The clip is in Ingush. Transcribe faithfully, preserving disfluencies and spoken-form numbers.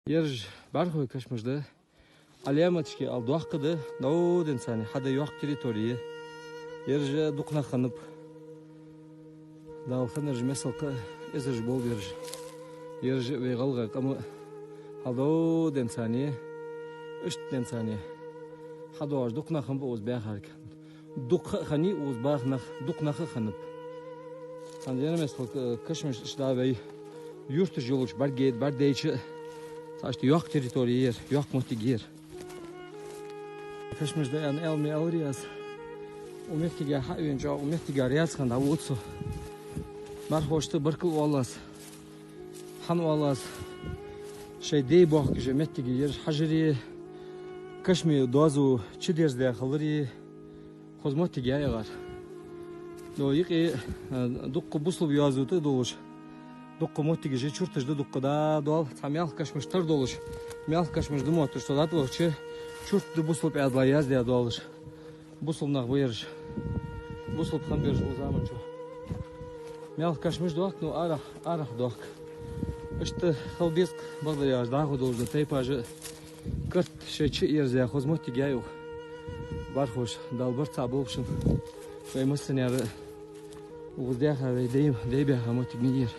Ераш бӀарахой кашамаш да, Ӏаламаташка ала доккха да, дӀо денз царна хьада йоккха территори я. Ераш дукха нах хиннаб. Дала хиннараш, миссел кхы эзараш болба ераш. Ераш вай гӀалгӀай къам а хьал дӀо денз царна, иштта денз царна хьадоагӀаш дукха нах хиннаб укхаза баьхарг. Дукха а хиннай укхаза баха нах, дукха нах а хиннаб. Цхьан дена миссел кашамаш иштта да вай юрташ йолаш бӀаргадайча, бӀаргадайча, цхьа иштта йоккха территори я ер, йоккха моттиг я ер. Кашамаш да аьнна, аьлар ма аьларий аз. Укх моттиге хьавена чӀоагӀа, укх моттигера яц хинна дӀавода со. БӀарахошта баркал оал аз. ХӀана оал аз? Шоай даьй бохкаш моттиг я ераш хьажари, кашамий доазув чудерзадаь хилари, хоза моттиг я ер. Но юкъе, э, дукха бусалба йоазув тӀа долаш, дукха моттигаш я, чурташ да дукха да доал, цхьа мелха кашамаш тара долаш, мелха кашамаш да мотташ, со дӀатӀавахача, чурт да бусалба Ӏаьдала яздаь доалаш. Бусалба нах ба ераш. Бусалба хиннаб ераш укх заман чу. Мелха кашамаш дохк, но арахьа, арахьа дохк. Иштта хила беза-кх, бакъдар аьлча, дӀахо долаш да тайпаш а. Катта шоай чу а ерзаяь хоза моттиг я укх. БӀарахоша, Дала барт цхьа болба шун. Вай массане а укхаза даьха, вай даьй, даьй баьха моттиг ма йий ер.